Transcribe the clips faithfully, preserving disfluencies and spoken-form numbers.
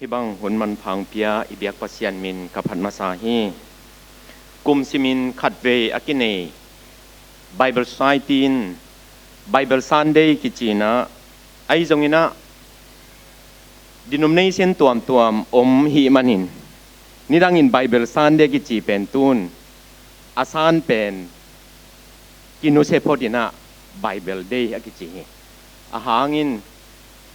Hih bang hun manpha hong pia i biak Pasian min ka phat masa hi. Kum simin khatvei a kinei Bible Society in Bible Sunday kici in ah, ahi zongin ah denomination tuamtuam om hih manin, nidangin Bible Sunday kici pen tun a san pen kinusia phot in ah Bible Day a kici hi. A hangin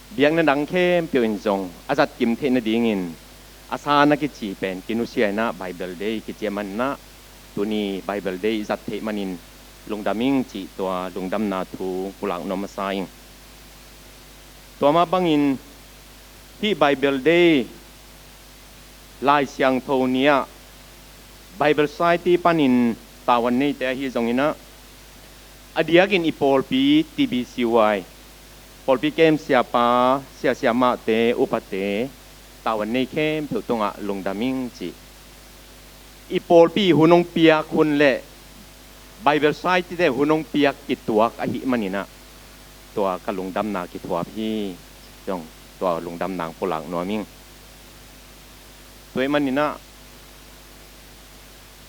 biakna dang khempeuh in zong a zatkim theih nadingin a san a kici pen kinusia in ah Bible Day kici ahih manin ah, tuni Bible Day i zat theih manin lungdam ing cih tua lungdamna thu pulak nuam masa ing. Tua mah bangin hih Bible Day, Lai Siangtho ni-ah Bible Society panin tavuan neite ahi zongin ah, a diakin i pawlpi T B C Y, pawlpi kem siapa, sia siamahte, upate tavuan nei khempeuh tungah lungdam ing cih. I pawlpi hun hong piak hun le Bible Society te hun hong piak kituak ahih manin ah, tua ka lungdamna kithuap hi. Zong tua lungdamna hong pulak nuam ing. Tua ahih manin ah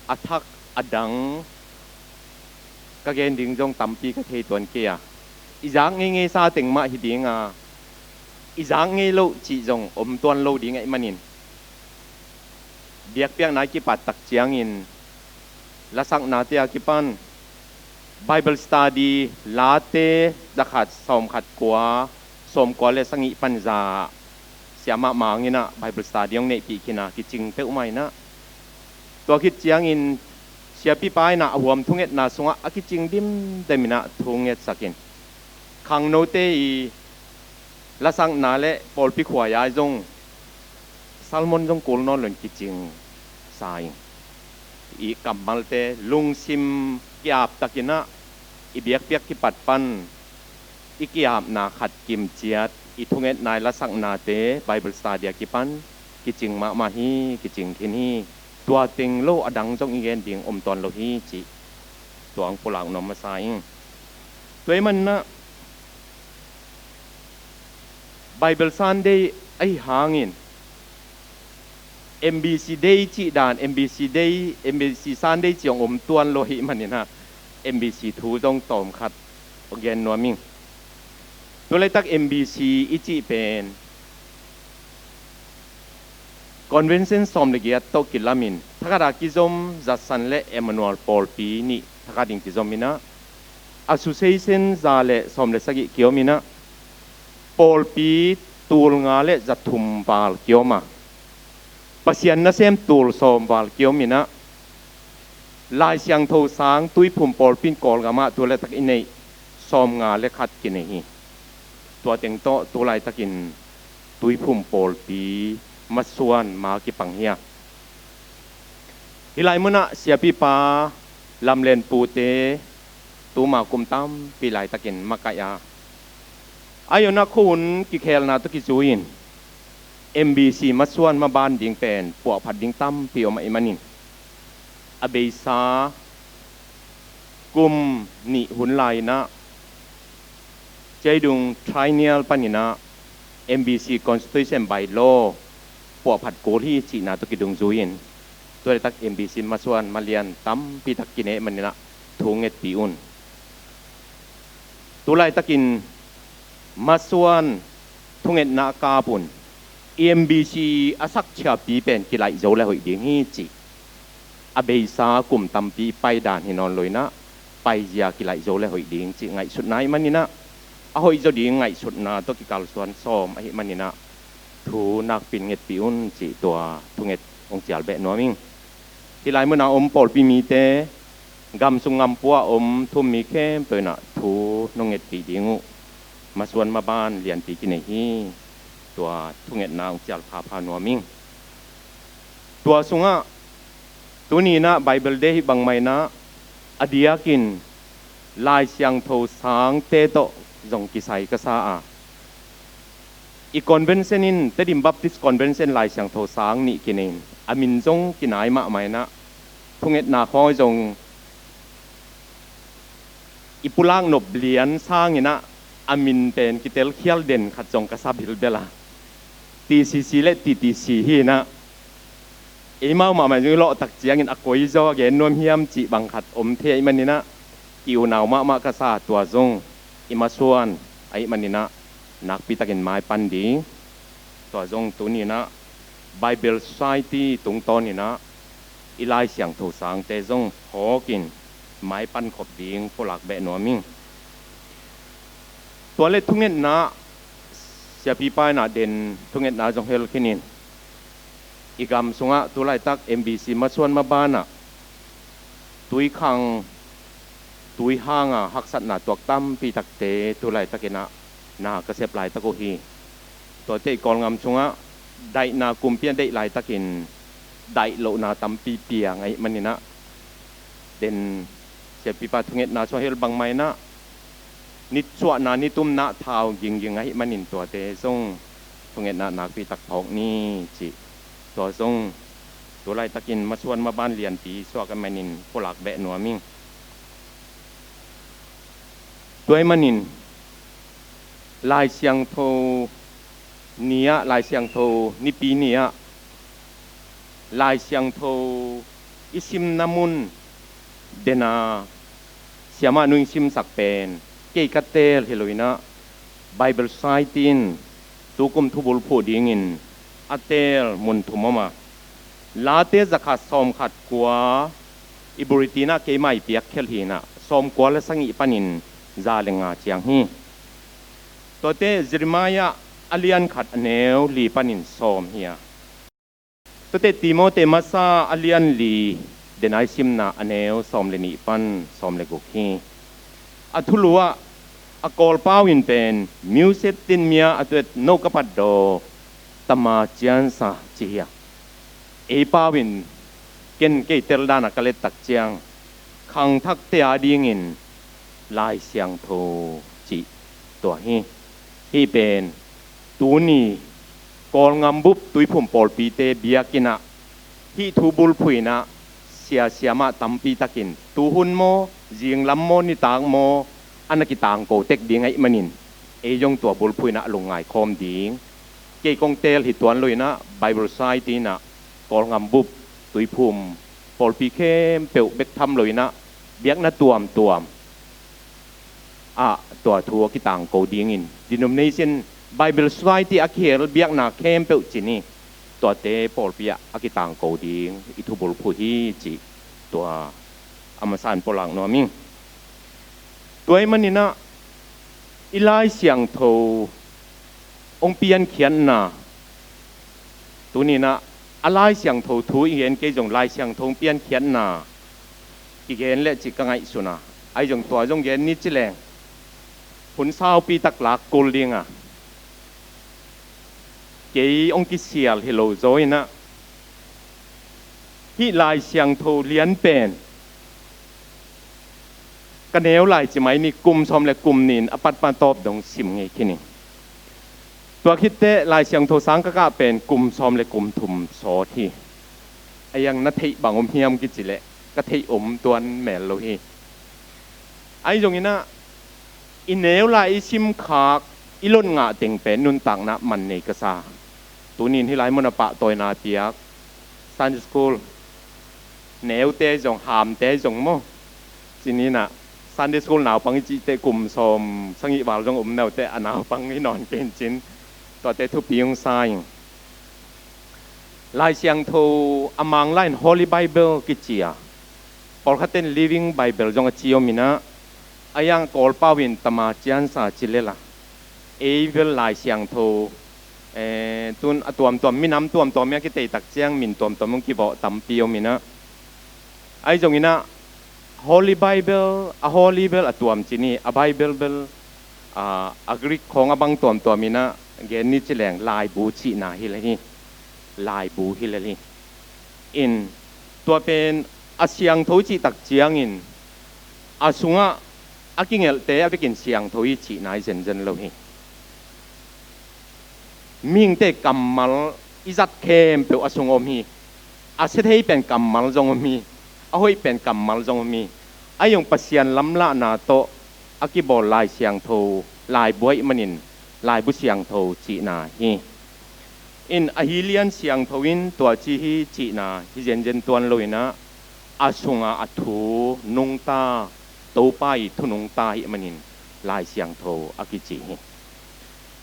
a thak a dang ka gen ding zong tampi ka thei tuan kei a, i zak ngeingei sa teng mah hi ding a, i zak ngei loh cih zong om tuan lo ding ahih manin, biakpiakna i kipat tak ciangin lasaknate a kipan Bible study late zakhat, sawmkhat, kua, sawmkua le sagih pan za siamah mangin ah Bible study hong neihpih khin a, kicing peuhmah in ah, tua khit ciangin siapipa in ah a huam thungetna sungah a kicing dimdem in ah thu ngetsak in, khangnote i lasakna le pawlpi khuai-a zong sermon zong kul nawn lo in kicing sa ing. I kammalte lungsim ki-ap takin ah i biakpiak kipat pan i ki-apna khat kimciat, i thungetna i lasaknate Bible study a kipan kicing mahmah hi, kicing khin hi. Tua teng lo a dang zong i gen ding om tuan lo hi cih tua hong pulak nuam masa ing. Tua ahih manin ah Bible Sunday ahih hangin M B C Day cih dan, M B C Day, M B C Sunday cih hong om tuan lo ahih manin ah M B C thu zong tawmkhat hong gen nuam ing. Tua laitak M B C i cih pen convention sawm le giat tawh kilamin, thakhat a kizom Judson le Emmanuel pawlpi nih thakhat in kizom in ah, association za le sawm le sagih kiom in ah, pawlpi tul nga le za thum val kiom a, Pasian nasem tul sawm val kiom in ah, Lai Siangtho sang Tuiphum pawlpi in Kawlgam ah tu laitak i neih sawmnga le khat kinei hi. Tua teng tawh tu laitakin Tuiphum pawlpi masuan ma kipang hi a, hih lai munah siapipa Lam Lian Pu te tuma kum tampi laitakin makaih a, a iona khuahun kikhelna tawh kizui in M B C masuan maban ding pen puahphat ding tampi om ahih manin, a beisa kum nih hun lai-in ah Ceidung Triennial panin ah M B C Constitution Bylaw puahphat kul hi cihna tawh kidungzui in, tua laitak M B C masuan malian tampi tak kinei manin ah thu ngetpih un. Tu laitakin masuan thungetna a kap un, M B C a sakciapi pen kilaih zo le hoih ding hi cih, a beisa kum tampi paidan hi nawn lo-in ah paizia kilaih zo le hoih ding cih ngaihsutna ahih manin ah, a hoih zaw ding ngaihsutna tawh kikalsuan sawm ahih manin ah thu nakpi-in ngetpih un cih tua thunget hong cial beh nuam ing. Hih lai munah om pawlpi mite, gam sung gam pua om thu-um mi khempeuh in ah thu nong ngetpih ding uh masuan maban lianpi kinei hi. Tua thungetna hong cial phapha nuam ing. Tua sungah tuni-in ah Bible Day hi bangmah in ah, a diakin Lai Siangtho sangte tawh zong kisai ka sa a, i convention in, Tedim Baptist Convention Lai Siangtho sang nih kinei in, a min zong kinai mahmah in ah, thungetna khawng zong i pulak nop lian sangin ah a min pen kitelkhial den khat zong ka sa bilbel a, T C C le T T C hi inah, eimau mahmah zong i lawh tak ciangin a koi zaw a gen nuam hiam cih bang khat om thei ahih maninah, ki-unau mahmah ka sa, tua zong i masuan ahih maninah nakpi takin maipan ding. Tua zong tuninah Bible Society tungtawninah i Lai Siangtho sangte zong phawkin maipan khop ding pulak beh nuam ing. Tua le thungetna, siapipa inah den thungetna zong hel khinin, i gam sungah tulaitak M B C masuan mabanah tuikhang, tuihanga haksatna tuak tampi takte tulaitakinah na ka sep laitak uh hi. Tuate i Kawlgam sungah daihna kumpi a deih laitakin daih lohna tampi piang ahih maninah, den siapipa thungetna sung hel bangmah inah nitsuahna nitumna thau gingging ahih manin tuate zong thungetna nakpi tak phawk ni cih, tua zong tulaitakin masuan maban lianpi suak ahih manin pulak beh nuam ing. Tua ahih manin Lai Siangtho ni-ah, Lai Siangtho nipi ni-ah Lai Siangtho i simna mun dena siamah nung simsak pen kei ka teel hi lo inah, Bible Society in tukum thubul phuh dingin a teel mun thum om a, Late zakhat sawmkhat kua i bulletin ah keimah i piak khial hi inah, sawmkua le sagih panin za le nga ciang hi. Tuate Jeremiah a lian khat a neu li panin sawm hi a, tuate Timote masa a lian li dena i simna a neu sawm le nih pan sawm le guk hi. A thulu ah a Kawlpau in pen music tin mia a tuet no ka pat daw tama ciansa ci hi a, ei pau in ken kei tel dana ka let tak ciang khangthakte a dingin Lai Siangtho cih tua hi. Hih pen tuni Kawlgam bup Tuiphum pawlpite biakinn ah hih thu bulphuh inah sia siamah tampi takin tuhun maw, zinglam maw, nitak maw, a na kitangko tek ding ahih manin ei zong tua bulphuh inah a lungngai khawm ding. Kei kong teel hi tuan lo inah Bible Society inah Kawlgam bup Tuiphum pawlpi khempeuh bek tham lo inah biakna tuamtuam ah tua thu a kitangko dingin denomination, Bible Society a kihel biakna khempeuh ci ni, tuate pawlpi ah a kitangko ding i thubulphuh hi cih tua a masa in pulak nuam ing. Tua ahih maninah i Lai Siangtho hong piankhiatna, tuninah a Lai Siangtho thu i gen kei zong Lai Siangtho hong piankhiatna kigen leh cih ka ngaihsun a, ahi zong tua zong gen ni ci leng hun saupi tak lak kul ding a, kei hong kisial hi lo zaw inah hih Lai Siangtho lian pen ka neu lai ci mai ni, kum sawm le kum nih in a patpat tawp dong sim ngei khin ing. Tua khitteh Lai Siangtho sang ka kah pen kum sawm le kum thum sawt hi. A iang na theih bang om hiam kici leh ka theih om tuan mel lo hi. Ahi zong inah i neu lai i simkhak i lot ngah teng pen nuntakna man nei ka sa. Tunin hih lai mun a pahtawina piak Sunday school neute zong, hamte zong maw, ci ni inah Sunday school naupang i cihte kum sawm sagih val zong om naute a naupang hi nawn kei in cin, tuate thupi hong sa ing. Lai Siangtho a Manglai in Holy Bible kici a, pawlkhatte in Living Bible zong a ci om inah, a iang Kawlpau in tama ciansa ci lel a, ei bel Lai Siangtho, eh, tun a tuamtuam, minam tuamtuam i a kitei tak ciang min tuamtuam hong kivawh tampi om inah, ahi zong inah Holy Bible, a Holy bel a tuam ci ni, a Bible bel a, a Greek khawng a bang tuamtuam inah gen ni ci leng laibu cihna hi lel hi. Laibu hi lel hi. In tua pen a siangtho cih tak ciangin a sungah a kingelhte a vekin siangtho hi cihna hi zenzen lo hi. Mihingte kammal i zat khempeuh a sung om hi. A sia thei pen kammal zong om hi. A hoih pen kammal zong om hi. Ahi zong Pasian lamlahna tawh a kibawl Lai Siangtho, laibu ahih manin laibu siangtho cihna hi. In ahi lian siangtho in tua ci hi cihna hi zenzen tuan lo inah, a sunga a thu nungta, Topa i thu nungta hi manin Lai Siangtho a kici hi.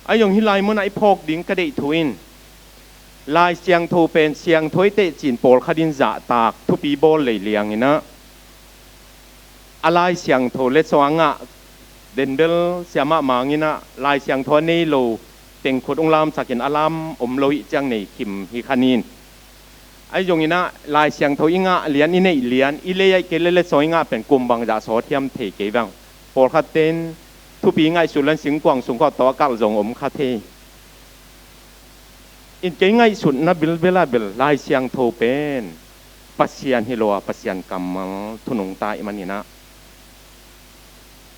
Ahi zong hih lai munah i phawk ding ka deih thu in, Lai Siangtho pen siangtho i teh cin pawlkhat in zahtak thupi bawl lei liang inah, a Lai Siangtho le sawngah denbel siamah manginah Lai Siangtho a nei lo tengkhut ung lamsakin a lam om lo hi ciang nei khim hi kha nin. Ahi zonginah Lai Siangtho i ngah lian, i neih lian, i lei aih kei le le sawng i ngah pen kum bangzah sawt hiam thei kei vang. Pawlkhatte in thupi ngaihsut lan singkuang sungkhawh tawh a kalh zong om kha thei. In kei ngaihsutna bilbel ah bel Lai Siangtho pen Pasian hi lo a, Pasian kammal thu nungta i maninah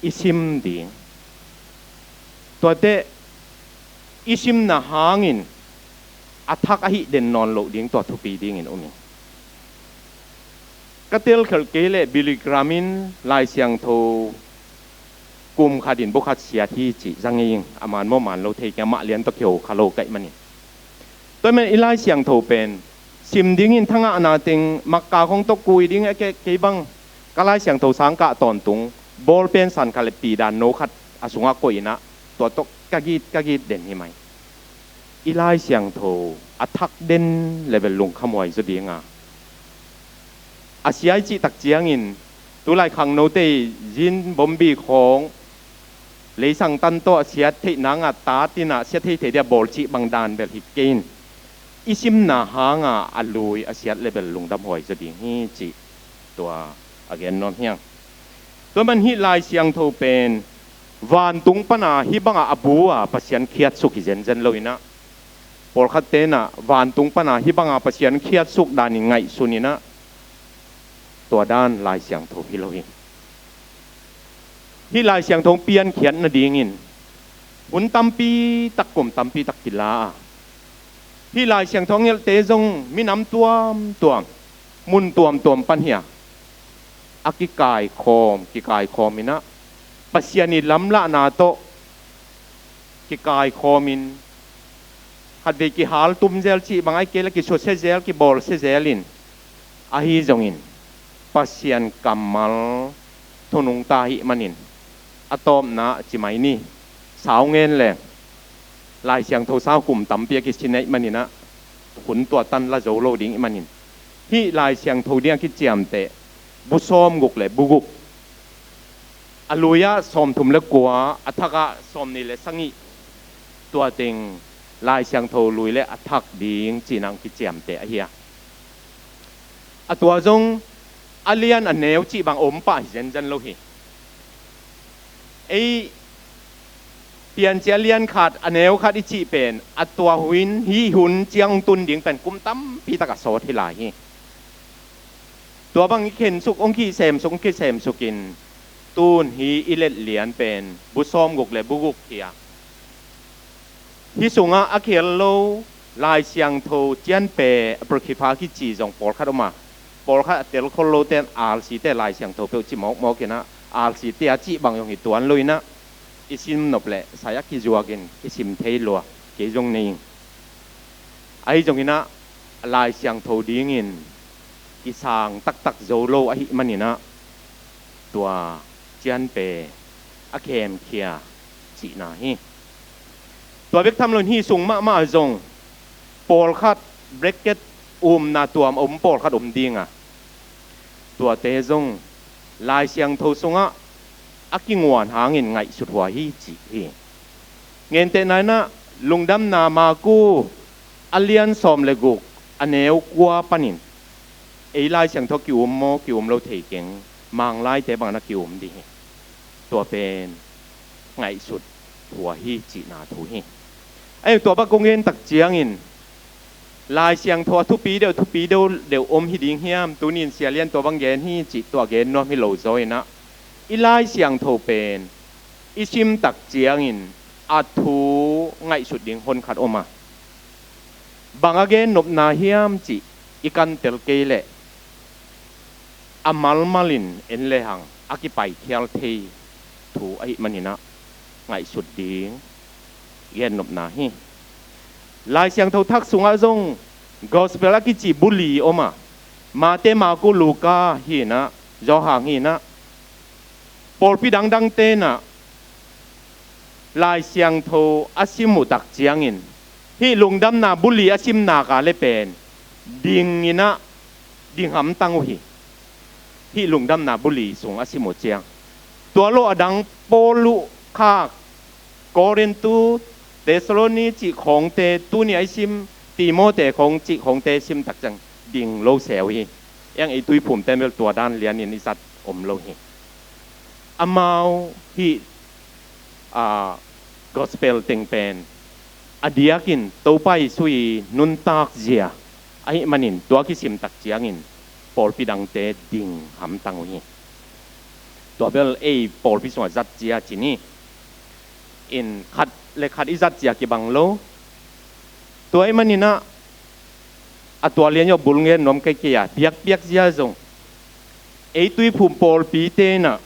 i sim ding, tuate i simna hangin a thak ahi den nawn loh ding tua thupi dingin um hi. Ka telkhelh kei leh Billy Graham in Lai Siangtho kum khatin bu khat siat hi cih za ngei ing. A man maw man lo thei kei, amah lian tawh kiho kha lo kaih manin. Tua i man i Lai Siangtho pen sim dingin thangahna teng makka khong tawh kui ding a kei bang, ka Lai Siangtho sangkah tawntung bawlpen san khat le pidan no khat a sungah koih inah tua tawh ka git ka git den hi mai. I Lai Siangtho a thak den le bel lungkhamhuai zaw dinga, a sia i cih tak ciangin tulai khangnote i zin bombi khawng leisang tan tawh a siat theih nanga tatinah siat thei thei dia bawl cih bang dan bel hi kei in, i simna hanga a lui a siat le bel lungdamhuai zaw ding hi cih tua a gen nuam hiang. Tua man hih Lai Siangtho pen vantung pana hih bangah a bu a Pasian khiatsuk hi zenzen lo inah, pawlkhat tenah vantung pana hih banga Pasian khiatsuk danin ngaihsun inah, tua dan Lai Siangtho hi lo hi. Hih Lai Siangtho piankhiat nadingin hun tampi tak, kum tampi tak kila a, hih Lai Siangtho a ngelhte zong minam tuamtuam, mun tuamtuam pan hi a, a kikaikhawm kikaikhawm inah Pasian i lamlahna tawh kikaikhawmin, khatvei kihaltum zel cih bang aih kei le kisusia zel, kibawlsia zel in, ahi zongin Pasian kammal thu nungta hi manin, a tawpna ci mai ni, sau ngen leng Lai Siangtho sau kum tampi a kisin aih maninah hun tua tan la zo lo ding i manin, hih Lai Siangtho ding a kiciamteh bu sawmguk le bu guk, a lui-ah sawmthum le kua, a thakah sawmnih le sagih, tua teng Lai Siangtho lui le a thak ding cihna hong kiciamteh ahi a, a tua zong a lian a neu cih bang om pah hi zenzen lo hi. Ei Piancil a lian khat a neu khat i cih pen a tua hun, hih hun ciang hong tun ding pen kum tampi tak a sawt hi lai hi. Tua bang i khensuk, hong kisemsuk, hong kisemsukin tun hi i let lian pen bu sawmguk le bu guk hi a, hih sungah a khel lo Lai Siangtho cianpe Apocrypha kici zong pawlkhat om a, pawlkhat a telkhol lote in R C te Lai Siangtho peuh ci mawkmawk inah, R C te a cih bang zong hi tuan lo inah, i simnop le sai a kizuakin kisim thei lua kei zong nei ing. Ahi zonginah Lai Siangtho dingin kisang taktak zo lo ahi maninah tua cianpe a khemkhia cihna hi. Tua bek tham loin hih sung mahmah zong pawlkhat, bracket, umna tuam a om pawlkhat om dinga, tuate zong Lai Siangtho sungah a kinguan hangin ngaihsut huai hi cih hi. Ngentehna inah Lungdamna Maku a lian sawm le guk a neu kua panin ei Lai Siangtho a ki-um maw, ki-um lo thei keng, Manglaite bangin a ki-um ding hi. Tua pen ngaihsut huai hi cihna thu hi. Ahi tua bang kong gen tak ciangin Lai Siangtho a thupi deuh, thupi deuh deuh om hi ding hiam, tunin Sia Lian tua bang gen hi cih tua gen nuam hi lo zaw inah, i Lai Siangtho pen i sim tak ciangin a thu ngaihsut ding honkhat om a, bang a gen nopna hiam cih i kantel kei leh a malmalin en lehang a kipaikhial thei thu ahi maninah ngaihsut ding gen nopna hi. Lai Siangtho Thak sungah zong gospel a kici buli om a, Mate, Maku, Luka hi inah, Johan hi inah, pawlpi dangdangte inah Lai Siangtho a sim uh tak ciangin, hih lungdamna buli a sim nak a le pen ding inah, ding hamtang uh hi. Hih lungdamna buli sung a sim uh ciang, tua lo a dang Paul uh khak, Korintu, Thessaloni cih khawngte, tuni a i sim Timote khawng cih khawngte sim tak ciang ding lo se uh hi. Eng ei tuiphumte bel tua dan lianin i zat om lo hi. Amau hih, a, gospel teng pen a diakin Topa Jesu i nuntak zia ahih manin, tua kisim tak ciangin pawlpi dangte ding hamtang uh hi. Tua bel ei pawlpi sungah zat zia ci ni. In khat le khat i zat zia kibang lo. Tua ahih manin ah, a tua lian zong bul ngen nuam kei kei a, biakpiak zia zong ei tuiphum pawlpite inah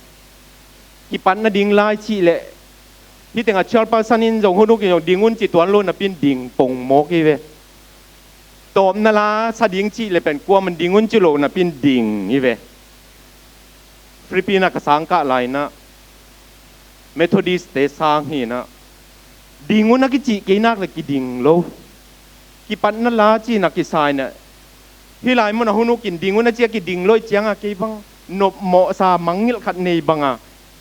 kipat nading lai cih leh, hih tengah chairperson in zong hun uk in zong ding un ci tuan lo napi in ding pongmawk hi ve. Tawpna la sa ding cih leh pen kuaman ding un ci lo napi in ding hi ve. Philippines ah ka sangkah lai inah Methodist-te sang hi inah, ding un a kicih kei nak leh kiding lo. Kipatna la ci-in a kisa inah, hih lai mun a hun uk in ding un a ci a kiding lo ih ciang a, kei bang nopmawhsa mangngilh khat nei bang a,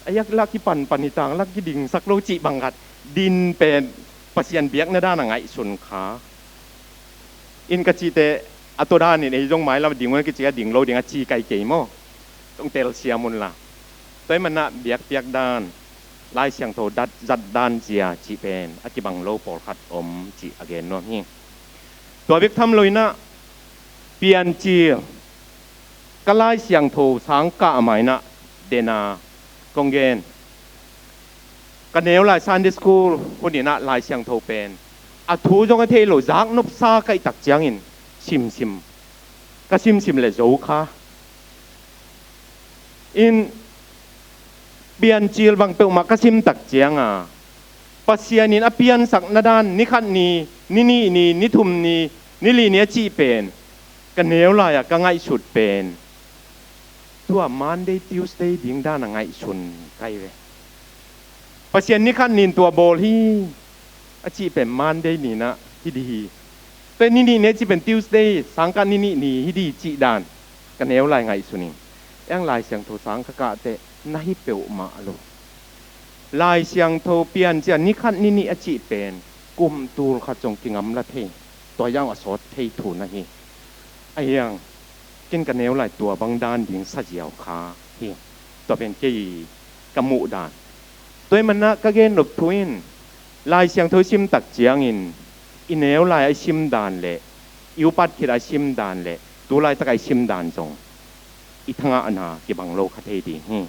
a yak lah kipanpan hi tang, lah kidingsak lo cih bang khat din pen Pasian biakna dan a ngaihsun kha. In ka cih teh, a tua danin ei zong mailam ding un a kici a ding lo ding a ci kai kei maw? Zong telsiam un la. Tua ahih manin ah biakpiak dan, Lai Siangtho zat, zat dan zia cih pen a kibang lo pawlkhat om cih a gen nuam hi. Tua bek tham lo inah Piancil, ka Lai Siangtho sangkah mah inah den a kong gen. Ka neu lai Sunday school hun inah Lai Siangtho pen a thu zong a thei lo, zaknopsa ka hih tak ciangin simsim, ka simsim leh zo kha. In Piancil bang peuhmah ka sim tak ciang a, Pasian in a piansakna dan, ni khat ni, ni nih ni, ni thum ni, ni li ni a cih pen ka neu lai-ah ka ngaihsut pen tua Monday, Tuesday ding dan a ngaihsun ka hi ve. Pasian ni khat ni in tua bawl hi a cih pen Monday ni inah hi ding hi. Tua ni nih ni a cih pen Tuesday, sangkah ni nih ni hi ding hi cih dan ka neu lai ngaihsun ing. Eng Lai Siangtho sang ka kah teh na hi peuhmah lo. Lai Siangtho Piancil ni khat ni nih a cih pen kum tul khat zong kingamla thei, tua hiang a sawt thei thu na hi. A hiang, ken ka neu lai tua bang dan ding sa ziau kha hi. Tua pen kei ka muh dan. Tua ahih manin ah ka gen nop thu in, Lai Siangtho i sim tak ciangin i neu lai-ah i sim dan leh i upat khit-ah i sim dan leh tu laitak-ah i sim dan zong i thangahna kibang lo kha thei ding hi.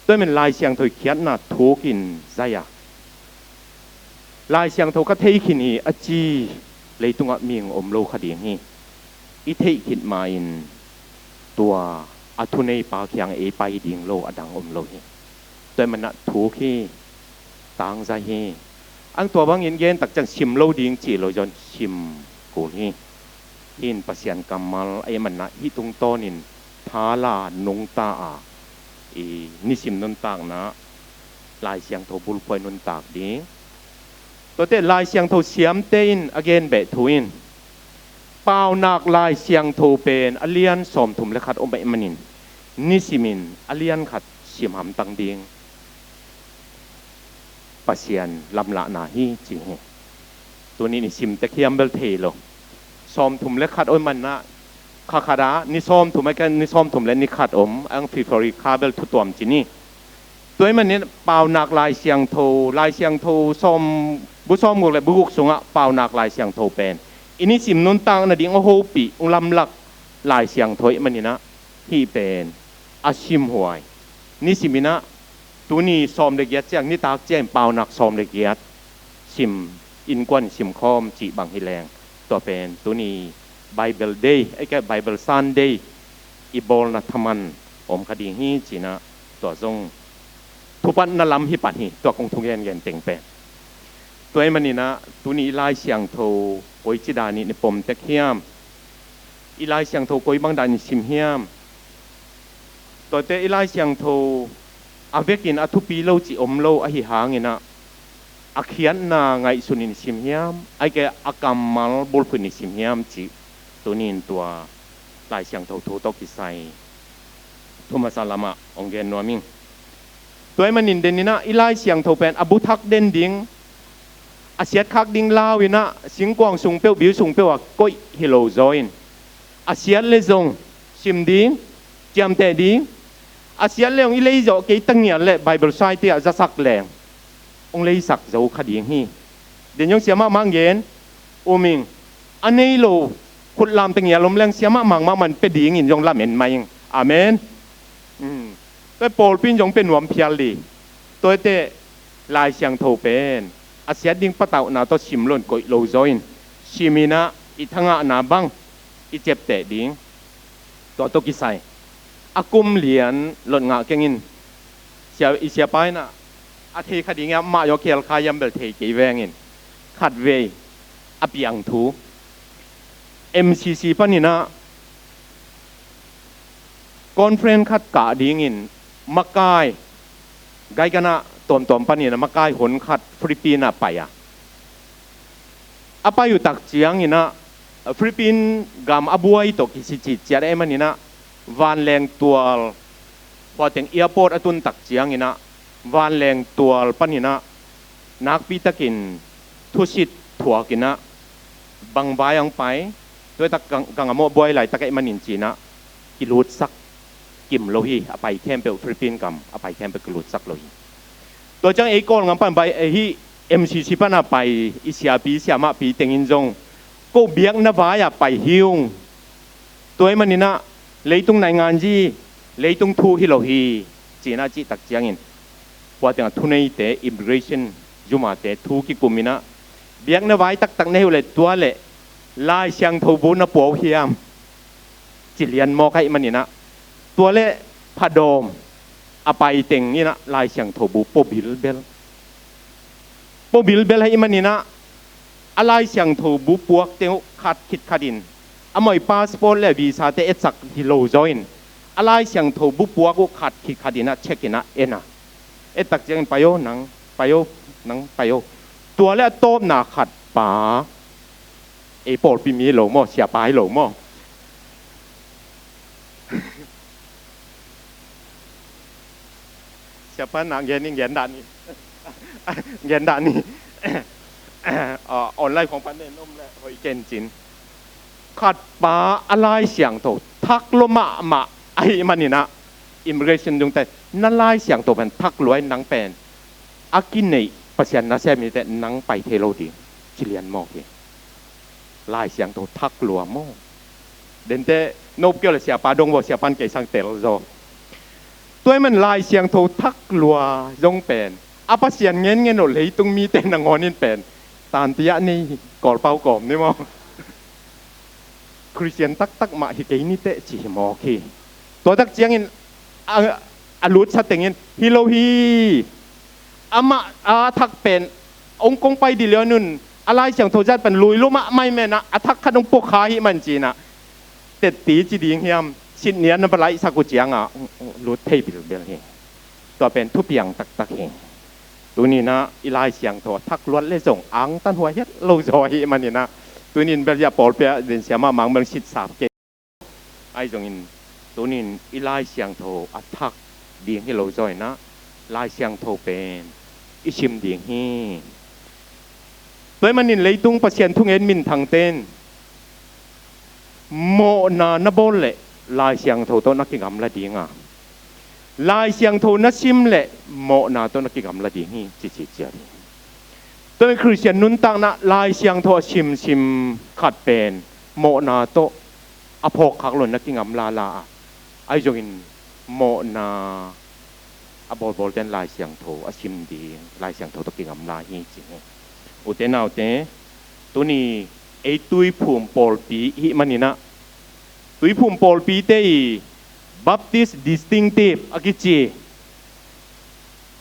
Tua ahih manin Lai Siangtho i khiatna thukin zai-a, Lai Siangtho ka thei khin hi a ci leitungah mihing om lo kha ding hi. I theih khit ma-in tua a thuneipa kiangah ei pai ding lo a dang om lo hi. Tua ahih manin ah thuk hi, tangzai hi. Ang tua bangin gen tak ciang sim lo ding ci lo, zong sim kul hi. Hih in Pasian kammal ahih manin ah hih tungtawnin thala nungta a, i nisim nuntakna Lai Siangtho bulphuh i nuntak ding. Tuate Lai Siangtho siamte in a gen beh thu in, Paunak Lai Siangtho pen a lian sawmthum le khat om ahih manin nisimin a lian khat sim hamtang ding Pasian lamlahna hi ci hi. Tuni ni sim tek hiam bel thei lo. Sawmthum le khat om ahih manin ah, kha khat ah ni sawmthum a, ni sawmthum le ni khat om, ang February kha bel thutuam ci ni. Tua ahih manin Paunak Lai Siangtho, Lai Siangtho sawm, bu sawmguk le bu guk sungah Paunak Lai Siangtho pen i nisim nuntak nading a hopih, ung lamlak Lai Siangtho ahih manin ah, hih pen a simhuai. Nisimin ah, tuni sawm le giat ciang, nitak ciangin Paunak sawm le giat sim, innkuan simkhawm cih bang hi leng, tua pen tuni Bible Day, ei, ka Bible Sunday i bawlna thaman om kha ding hi ci-in ah, tua zong thupatna lam hi pan hi, tua kong thugengen teng pen. Tua ahih maninah tuni i Lai Siangtho koici danin i pom tek hiam? I Lai Siangtho koi bang danin sim hiam? Tuate i Lai Siangtho a vekin a thupi lo cih om lo ahi hanginah a khiatna ngaihsunin i sim hiam? Ahih kei a kammal bulphuhin i sim hiam cih tuni in tua Lai Siangtho thu tawh kisai thu masa lamah hong gen nuam ing. Tua ahih manin deninah i Lai Siangtho pen a bu thak den ding, a siatkhak ding lau inah singkuang sung peuh, biu sung peuh ah koih hi lo zaw in, a siat le zong sim ding, ciamteh ding. A siat le zong i lei zawh kei ta ngial le Bible Society ah zasak leng hong leisak zo kha ding hi. Den zong siamah mang gen um ing. A nei lo khut lam ta ngial om leng siamah mang mahmah in pia dingin zong lamen mai ing. Amen. Tua pawlpi in zong pia nuam phial dih. Tuate Lai Siangtho pen a siat ding patauhna tawh sim loin koih lo zaw in, siminah i thangahna bang i ciapteh ding. Tua tawh kisai a kum lian lot ngah kengin, sia, i siapa inah a thei kha ding hiam, mah zong khial kha hiam bel thei kei vengin, khatvei a piang thu, M C C paninah conference khat kah dingin makai, Gaiganah tuamtuam paninah makai hon khat Philippines ah pai a, a pai uh tak cianginah Philippines gam a buai tawh kisi citciat ahih maninah vanleng tual, huateng airport a tun tak cianginah vanleng tual paninah nakpitakin thusit thuakinah bang vai ang pai, tuaitak gang, gang a mawh buai laitak ahih manin cinah kilutsak kim lo hi. A pai khempeuh, Philippines gam a pai khempeuh kilutsak lo hi. Tua ciang ei Kawlgam pan bai, eh, hih M C C pana pai i siapi siamahpi tengin zong ko biakna vai-ah pai hi ung. Tua ahih maninah leitung nainganzi, leitung thu hi lo hi, cinah cih tak ciangin, huateng a thuneite, immigration zumate thu kikuminah, biakna vai taktak na hi uh leh tua leh Lai Siangtho bu na pua uh hiam, ci lian mawk ahih maninah, tua leh phadawm a pai tenginah Lai Siangtho bu pua bilbel, pua bilbel ahih maninah a Lai Siangtho bu puak teng uh khat khit khatin, amau i passport le visa te etsak hi lo zaw in, a Lai Siangtho bu puak uh khat khit khatinah check inah en a, et tak ciangin pai o nang, pai o nang, pai o. Tua le a tawpna khat pa, ei pawlpi mi hi lo maw, siapa hi lo maw? Siapa na gen ni, gen dah ni. Gen dah ni. Ah, online khong pan nen om le hoih ken cin. Khat pa a Lai Siangtho thak lua mahmah ahih maninah immigration dungte, na Lai Siangtho pen thak lua in nang pen a kineih Pasian nasem hi teh nang pai thei lo ding, ci lian mawk hi. Lai Siangtho thak lua maw? Dente nop kio le siapa dong vaw, siapan kei sang tel zaw. Tua ahih man Lai Siangtho thak lua zong pen a Pasian ngenngen lo leitung mite nangawnin pen tantiah nei hi, Kawlpau kawm ni maw? Khristian taktak mah hi kei ni teh ci hi mawk hi. Tua tak ciangin a, a lutsa tengin hi lo hi. Amah a thak pen hong kong pai dih liaunun a Lai Siangtho zat pen lui lua mahmah hi menah a thak khat hong pua kha hi man cinah tetti ci ding hiam, sitniat na va laihsak uh ciangah lut thei bilbel hi. Tua pen thupiang taktak hi. Tuninah i Lai Siangtho a thak luat le zong angtan huai hiat lo zaw ahih maninah tunin bel hiah pawlpi ah din siamah mang bel sitsap kei. Ahi zongin tunin i Lai Siangtho a thak ding hi lo zaw inah Lai Siangtho pen i sim ding hi. Tua ahih manin leitung Pasian thungen minthangte in mawhna na bawl leh Lai Siangtho tawh na kigamla ding a, Lai Siangtho na sim leh mawhna tawh na kigamla ding hi, ci ci ciat hi. Tua ahih manin Khristian nuntakna Lai Siangtho a simsim khat pen mawhna tawh a phawkkhak lo na kigamla la a, ahi zongin mawhna a bawlbawlte in Lai Siangtho a sim ding, Lai Siangtho tawh kigamla hi ci hi. Ute naute, tuni ei Tuiphum pawlpi i hih maninah, Tuiphum pawlpite i Baptist Distinctive a kici,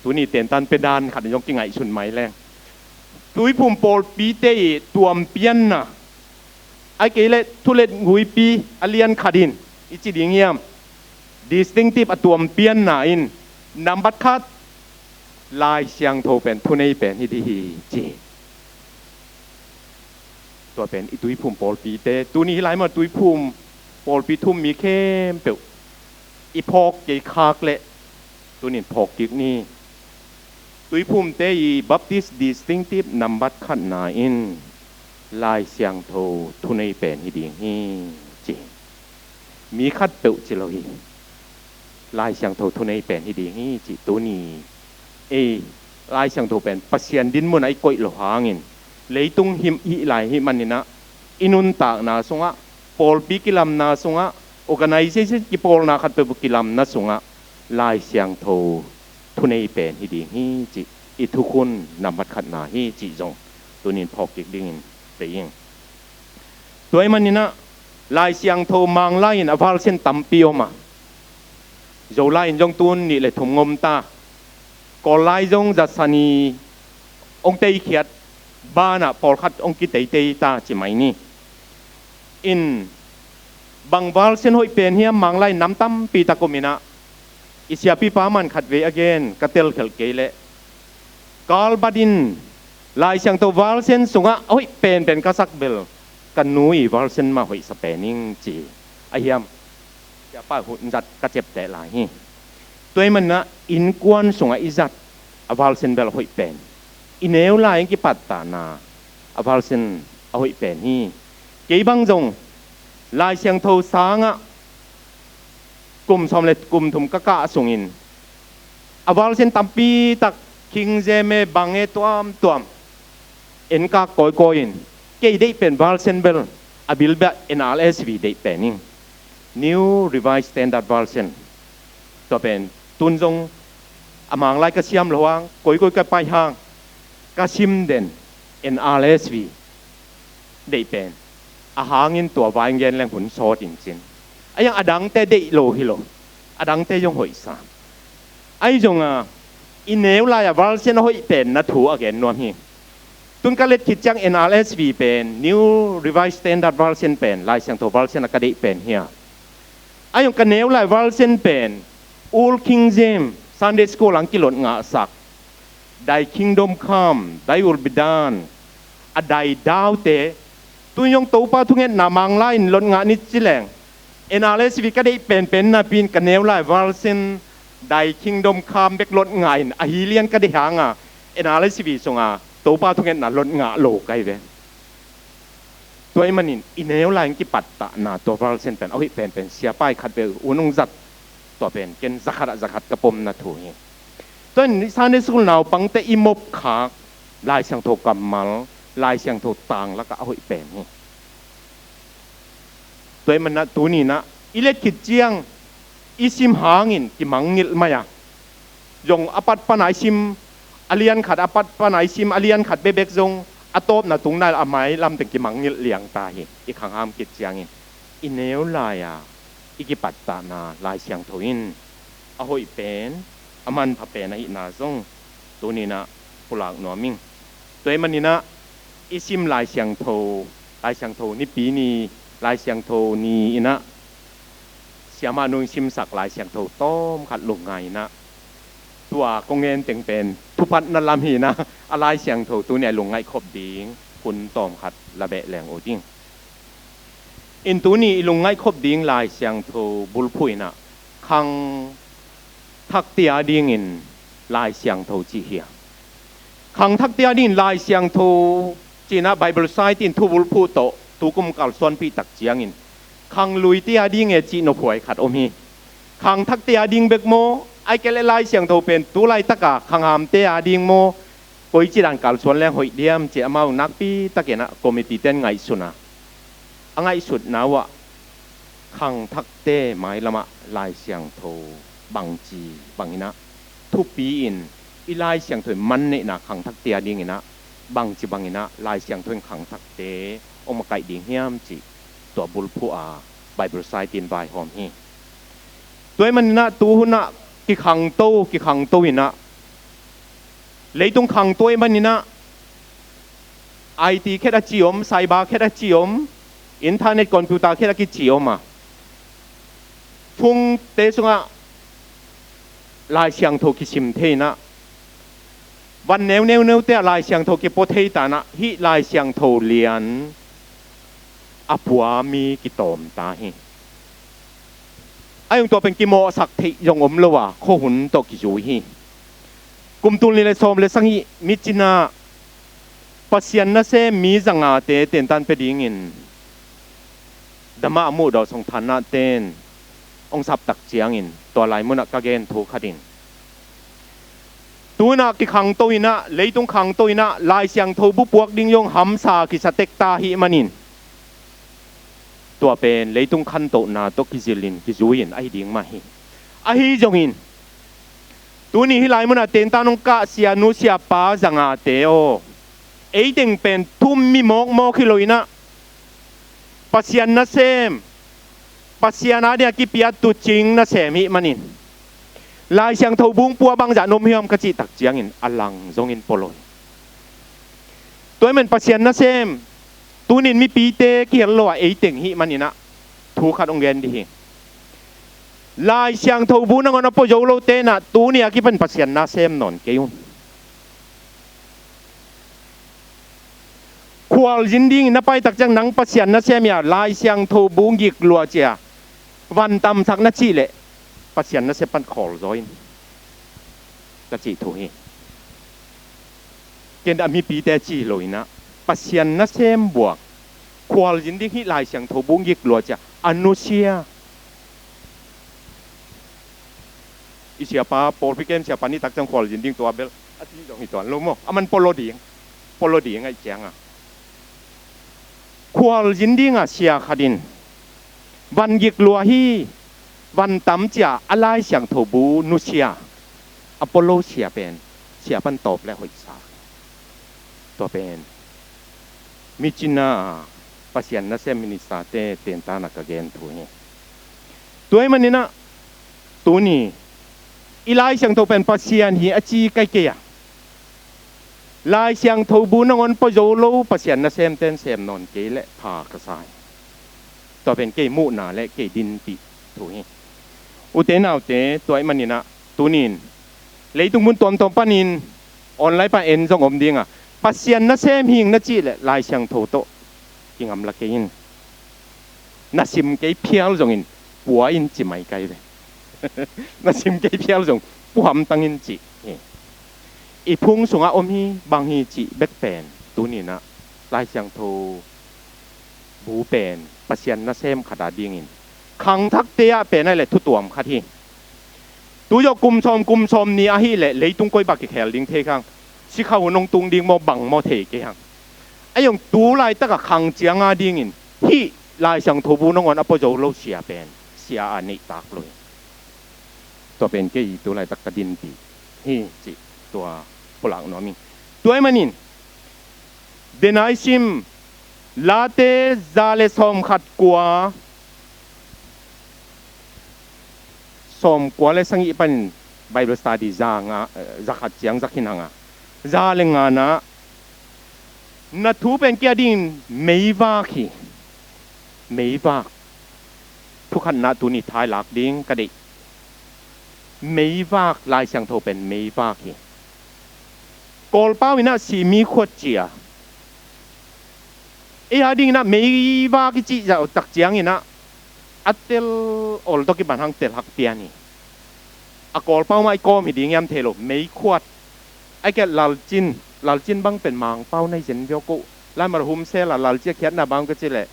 tuni tentan pia dan khat in zong kingaihsun mai leng, Tuiphum pawlpite i tuampianna, a kei le thulet nguipi a lian khat in i ci ding hiam, distinctive a tuampianna in nambat khat, Lai Siangtho pen thunei pen hi ding hi ci. Tua pen i tuiphum pawlpite, tuni hi lai mah tuiphum pawlpi thum mi khempeuh i phawk kei khak leh tunin phawk kik ni. Tuiphumte i Baptist distinctive nambat khatna in Lai Siangtho thunei pen hi ding hi ci. Mi khatpeuh ci lo hi. Lai Siangtho thunei pen hi ding hi ci tuni. Ei, Lai Siangtho pen Pasian dinmun ah i koih lo hangin leitung him hih lai hih maninah i nuntakna sungah, pawlpi kilamna sungah, organization kipawlna khatpeuh kilamna sungah Lai Siangtho thunei pen hi ding hi ci, i thukhun nambat khatna hi ci zong tunin phawk kik dingin vei ing. Tua ih maninah Lai Siangtho Manglai in a valsen tampi om a, Zolai in zong tun nih le thum ngom ta, Kawllai zong zatsani hong teikhiat banah pawlkhat hong kiteitei ta ci mai ni. In bang valsen hoih pen hiam, Manglai nam tampi tak om inah, i siapipa man khat vei a gen ka telkhelh kei leh, Karl Barth in Lai Siangtho valsen sungah a hoih penpen ka sak bel ka nu i valsen mah hoihsa pen ing ci a hiam, siapa hun zat ka ciapteh lai hi. Tua ih maninah innkuan sungah i zat a valsen bel a hoih pen, i neu lai-in kipattahna a valsen a hoih pen hi. Kei bang zong Lai Siangtho sangah kum sawm le kum thum ka kah sungin a valsen tampi tak, King James e, bang e, tuamtuam enkak kawikawi in, kei deih pen valsen bel a bilbeh N R S V deih pen ing, New Revised Standard Version. Tua pen tun zong a Manglai ka siam lo hang, koikoi ka pai hang ka sim den N R S V deih pen, a hangin tua vai gen leng hun sawt in cin. A hiang a dangte deih lo hi lo, a dangte zong hoihsa. Ahi zongah i neu lai-a valsen a hoih pen na thu a gen nuam hi. Tun ka let khit ciang N R S V pen, New Revised Standard Version pen Lai Siangtho valsen a ka deih pen hi a, ahi zong ka neu lai valsen pen Old King James, Sunday School ang kilot ngahsak, Thy Kingdom Come, Thy Will Be Done, a dai daute, tun zong Topa thungetna Manglai in lot ngah ni ci leng, N R S V ka deih penpen napi-in ka neu lai valsen Thy Kingdom Come bek lot ngah in, ahi lian ka deih hanga N R S V sunga Topa thungetna lot ngah lo ka hi ve. Tua ih manin i neu lai-in kipattahna tua valsen pen a hoih penpen siapa i khat vei un hong zat, tua pen ken zakhat ah zakhat ka pomna thu hi. Tua in Sunday School naupangte i mopkhak Lai Siangtho kammal, Lai Siangtho tang lakah a hoih pen hi. Tua ih maninah tuninah i let khit ciang i sim hangin kimangngilh mai a, zong a pat pana i sim, a lian khat a pat pana i sim, a lian khat bekbek zong a tawpna tung nai lo, a mailam teng kimangngilh liang ta hi. I khangham khit ciangin i neu lai-a i kipattahna Lai Siangtho in a hoih pen, a manpha pen ahihna zong tuninah pulak nuam ing. Tua ih maninah i sim Lai Siangtho, Lai Siangtho Nipi ni, Lai Siangtho ni inah siamah nu in simsak Lai Siangtho tawmkhat lungngai inah, tua kong gen teng pen thuphatna lam hi inah, a Lai Siangtho tuni a i lungngaih khop ding hun tawmkhat la beh leng uh ding. In tuni i lungngaih khop ding Lai Siangtho bulphuh inah khang thakte a dingin Lai Siangtho cih hi a, khang thakte a dingin Lai Siangtho ci inah Bible Society in thubulphuh tawh tukum kalsuanpih tak ciangin khang luite a ding e cih nophuai khat om hi. Khang thakte a ding bek maw, ahih kei leh Lai Siangtho pen tu laitaka khanghamte a ding maw, koici dan kalsuan leng hoih diam ci-a amau nakpi takin ah committee ten ngaihsun a, a ngaihsutna uh ah khang thakte mailamah Lai Siangtho bangci bangin ah thupi in, i Lai Siangtho in man neihna khang thakte a dingin ah bangci bangin ah Lai Siangtho in khang thakte hong makaih ding hiam cih tua bulphuh a Bible Society in vaihawm hi. Tua ih manin ah tuhun ah kikhangto kikhangto in ah, leitung khangto ih manin ah I T khet a ci om, cyber khet a ci om, internet, computer khet a kici om a, phungte sungah Lai Siangtho kisim thei in ah, van neu neu neute ah Lai Siangtho kipua thei ta in ah, hih Lai Siangtho lian a pua mi kitawm ta hi. A hong tua pen kimawhsak theih zong om lo a, khuahun tawh kizui hi. Kum tul nih le sawm le sagih, Myitkyina Pasian nasem mi zangate tentan pia dingin Dhamma a muhdaw song thanna ten hong sap tak ciangin, tua lai munah ka gen thu khat in, tu in ah kikhangto in ah, leitung khangto in ah, Lai Siangtho bu puak ding zong hamsa kisa tek ta ahih manin, tua pen leitung khantohna tawh kizilh in, kizui in ahi ding mah hi. Ahi zongin, tuni hih lai munah tentan hong kah sianu siapa zangate aw, ei teng pen thu um mi mawkmawk hi lo in ah, Pasian nasem, Pasian ading a kipia tuucing nasem ahih manin, Lai Siangtho bu hong pua bangzah na om hiam ka cih tak ciangin, a lang zongin pua lo hi. Tua ahih manin Pasian nasem, tunin mipite kihel lo a, ei teng ahih manin ah, thu khat hong gen dih hi. Lai Siangtho bu nangawn a pua zo lote in ah, tuni a kipan Pasian nasem nawn kei un. Khualzin dingin na pai tak ciang, nang Pasian nasem hi a, Lai Siangtho bu gik lua ci a, van tamsak na cih leh, Pasian nasem pan khawl zaw in, ka cih thu hi. Ken a mipite ci lo in ah, Pasian nasem buang, khualzin ding hih Lai Siangtho bu gik lua ci a, a nusia. I siapa, pawlpi kem siapa nih tak ciang khualzin ding tua bel a ci zong hi tuan lo maw. Aman polo ding, polo ding ahih ciang a, khualzin ding a sia khat in van gik lua hi, van tam ci a, a Lai Siangtho bu nusia, a polo sia pen sia pan tawp le hoihsa. Tua pen Myitkyina a Pasian nasem ministerte tentan a ka gen thu hi. Tua ahih manin ah, tuni i Lai Siangtho pen Pasian hi a ci kei kei a, Lai Siangtho bu nangawn pua zo lo Pasian nasemte in sem nawn kei leh pha ka sa hi. Tua pen kei muhna le kei dinpih thu hi. Ute naute, tua ahih manin ah, tunin leitung mun tuamtuam panin online pan en zong om ding a, Pasian nasem hi ing na cih leh Lai Siangtho tawh kingamla kei in. Na sim kei phial zongin pua in ci mai kai ve. Na sim kei phial zong pua hamtang in ci hi. I phung sungah om hi, bang hi cih bek pen, tuni in ah Lai Siangtho bu pen Pasian nasem khat a dingin, khangthakte ah pen ahih leh thu tuam khat hi. Tu zawh kum sawm, kum sawm nih ahih leh leitung koi bang kikhel ding thei khang, sikha hun hong tung ding maw, bang maw thei kei hang. Ahi zong tu laitak a khang ciang a dingin hih Lai Siangtho bu nangawn a pua zo lo sia pen sia a neih tak lo hi. Tua pen kei tu laitak ka dinpih hi cih tua pulak nuam ing. Tua ahih manin, denai sim, Late za le sawmkhat kua, sawmkua le sagih panin Bible study za nga, eh, za khat ciang za khin hang a, za le nga na, na thu pen kei a dingin meivak hi. Meivak. Thu khatna tuni thailak ding ka deih. Meivak, Lai Siangtho pen meivak hi. Kawlpau in ah simi khuat ci a, ei a dingin ah meivak i cih zah tak ciangin ah, a tel ol tawh kipan hang tel hak pian hi. A Kawlpau mah i kawm hi ding hiam thei lo, meikhuat. Ahih kei leh lalcin, lalcin bang pen Mangpau na hi zen viau ko. Laimal humsel a lalcin a khiatna bang ka cih leh,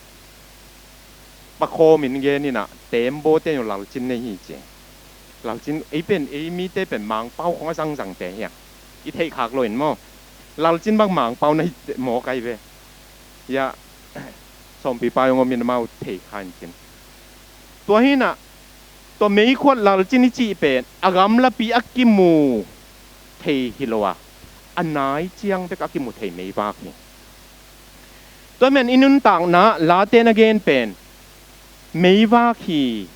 pakhawm in gen in ah, teembaw te in lalcin na hi ci. Lalcin, ei pen, ei mite pen Mangpau khong a zangzangte hi a, i theih khak lo in maw. Lalcin bang Mangpau na hi maw kai ve. Ia, sawmpipa zong om in amau thei kha in cin. Tua hi in ah, tua meikhuat lalcin i cih pen a gamlapi a kimu thei hi lo a, a nai ciang bek a kimu thei meivak hi. Tua ahih manin i nuntakna Late in a gen pen meivak hi.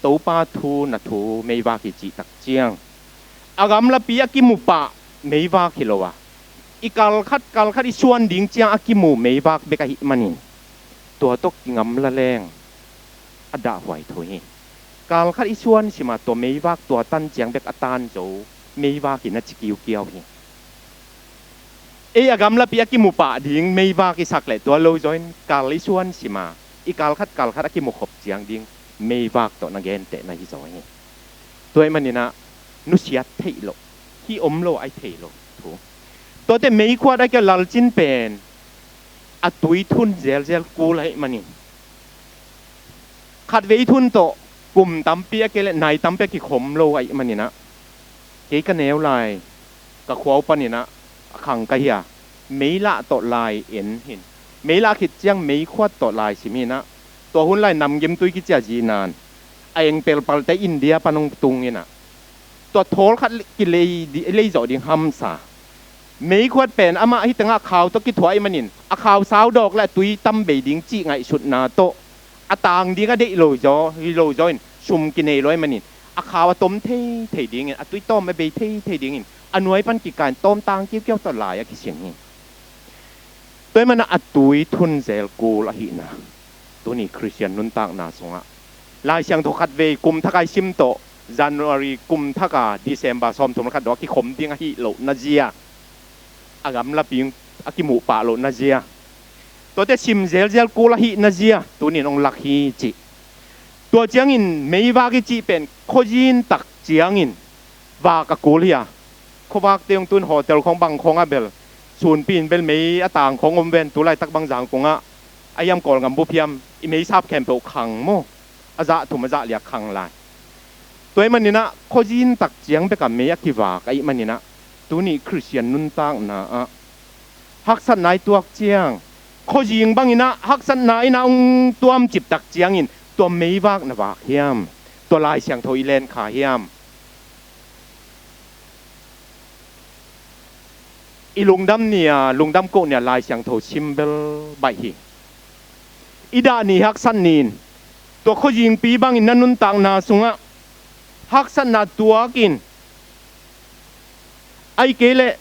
Topa thu, na thu meivak hi cih tak ciang, a gamlapi a kimu pah meivak hi lo a, i kalkhat kalkhat i suan ding ciang a kimu meivak bek ahih manin, tua tawh kingamla leng a dahhuai tho hi. Kalkhat i suan sima tua meivak tua tan ciang bek a tan zo meivak in a ci kiukiau hi. Ei a gamlapi a kimu pah ding meivak i sak leh tua lo zawin kal i suan sima i kalkhat kalkhat a kimu khop ciang ding meivak tawh na gentehna hi zaw hi. Tua ahih maninah nusiat theih loh, hi om lo ai thei lo thu. Tuate meikhuat a kia lalcin pen a tui thun zelzel kul ahih manin, khatvei thun tawh kum tampi a kei leh nai tampi a kikhom lo ahih maninah, kei ka neu lai ka khua uh paninah a khang ka hi a, meilah tawh lai en hin, meilah khit ciang meikhuat tawh lai sim hinah, tua hun lai namgimtui kici a zinan a eng pelpalte India pan hong tung inah, tua thawl khat kilei di-, lei zawh ding hamsa. Meikhuat pen amah hi tengah a khau tawh kithuah ahih manin, a khau sau dawk le a tui tam bei ding cih ngaihsutna tawh a tang ding a deih lo zaw, hi lo zaw in sum kinei lo ahih manin, a khau a tom thei thei dingin, a tui tawm a bei thei thei dingin a nuai pan kikain tawm tang kiukiau tawh lai a kisin hi. Tua ahih manin a tui thun zel kul ahihna tuni Khristian nuntakna sungah Lai Siangtho khatvei kum thak a i sim tawh, January kum thak a December sawmthum le khat dawh a kikhom ding ahih lohna zia, a gamlapi a kimuh pah lohna zia, tuate sim zelzel kul ahihna zia tunin hong lak hi cih. Tua ciangin meivak i cih pen khuazin tak ciangin vak a kul hi a, khuavakte hong tun hotel khawng bang khawngah bel sunpi in bel mei a tang khawng om ven, tu laitak bang Zangkongah a hiam Kawlngam bup hiam i meisap khempeuh khang maw, a zah thum a zah li a khang lai. Tua ahih maninah khuazin tak ciang bekah mei a kivak ahih maninah tuni Khristian nuntakna ah haksatna i tuak ciang, khuazing banginah haksatna innah hong tuamcip tak ciangin tua meivak na vak hiam? Tua Lai Siangtho i len kha hiam? I lungdam ni-a lungdam koh ni-a Lai Siangtho sim bel baih hi. I dah ni haksat ni-in, tua khuazingpi bangin na nuntakna sungah haksatna tuakin, ahih kei leh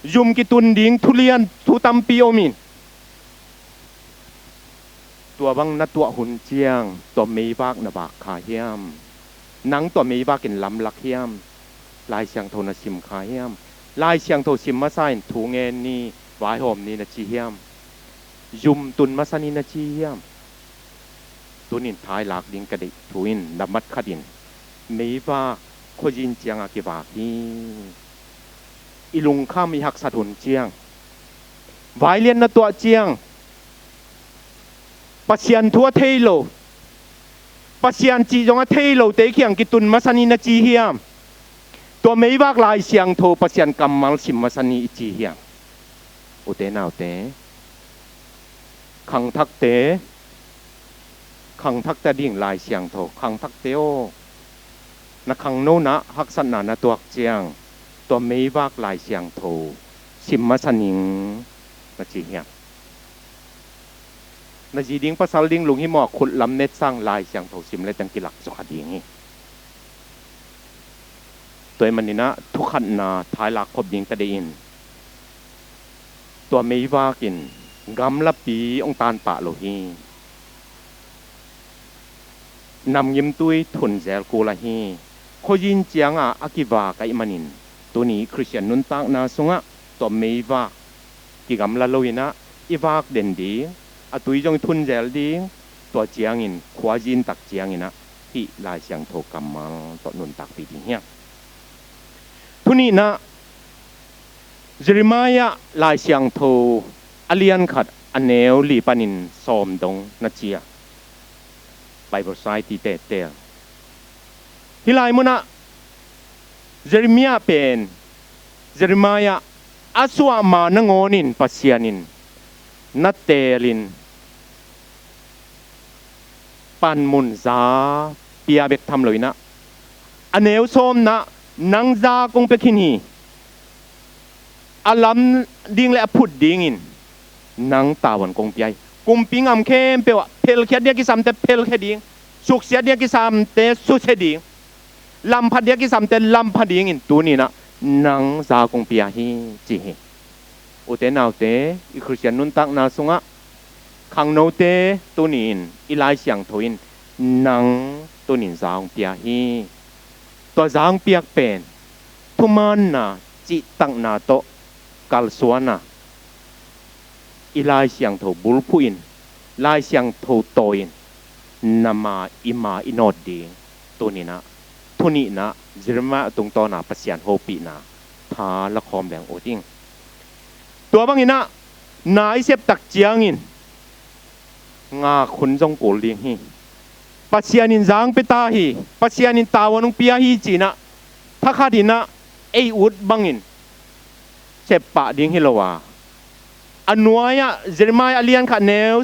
zum kitun ding thulian thu tampi omin, tua bang na tuah hun ciang tua meivak na vak kha hiam? Nang tua meivak in lamlak hiam? Lai Siangtho na sim kha hiam? Lai Siangtho sim masa in thu ngen ni, vaihawm ni na ci hiam? Zum tun masa ni na ci hiam? Tunin thailak ding ka deih thu in, nambat khatin meivak khuazin ciangah kivak hi. I lungkham i haksat hun ciang, vailian na tuah ciang, Pasian thu a thei lo, Pasian cih zong a thei lote kiang kitun masa ni na ci hiam? Tua meivak Lai Siangtho Pasian kammal sim masa ni i ci hiam? Ute naute, khangthakte, khangthakte ding Lai Siangtho, khangthakte aw, na khangnona haksatna na tuak ciang tua meivak Lai Siangtho sim masa ning na ci hiam? Na zi ding pasal ding lunghimawh a khut lam netsang Lai Siangtho sim le teng kilak sukha ding hi. Tua ahih maninah thukhatna thailak khop ding ka deih in, tua meivak in gamlapi hong tan pah lo hi. Namgimtui thun zel kul ahi, khuazin ciangah a kivak ahih manin, tuni Khristian nuntakna sungah tua meivak kigamla loinah i vak den ding, a tui zong i thun zel ding, tua ciangin khuazin tak cianginah hih Lai Siangtho kammal tawh nuntakpih ding hiam? Thunihnah Jeremiah Lai Siangtho a lian khat a neu li panin sawm dong na cia Bible Society te tel. Hih lai munah Jeremiah pen, Jeremiah a suahma nangawnin Pasian in na teelin panmun za pia bek tham loinah, a neu sawmna nang za kong pia khin hi. A lam ding le a phut dingin nang tavuan kong pia hi. Kumpi ngam khempeuh ah phelkhiat ding a kisamte phelkhia ding, suksiat ding a kisamte susia ding, lamphat ding a kisamte lampha dingin tuninah nang zak hong pia hi, ci hi. Ute naute, i Khristian nuntakna sungah khangnote tuni-in i Lai Siangtho in nang tuni-in zak hong pia hi. Tua zak hong piak pen thumaanna, cihtakna tawh kalsuan a, i Lai Siangtho bulphuh in, Lai Siangtho tawi-in na ma, i ma i nawt ding tuni-in ah, thu nihna, Jeremiah tungtawna Pasian hopihna tha lakhawm leng ut ing. Tua bangin ah na i sep tak ciangin ngak hun zong kul ding hi. Pasian in zak hong pia ta hi, Pasian in tavuan hong pia hi ci-in ah thakhatin ah ei ut bangin sep pah ding hi lo a, a nuai-ah Jeremiah a lian khat neu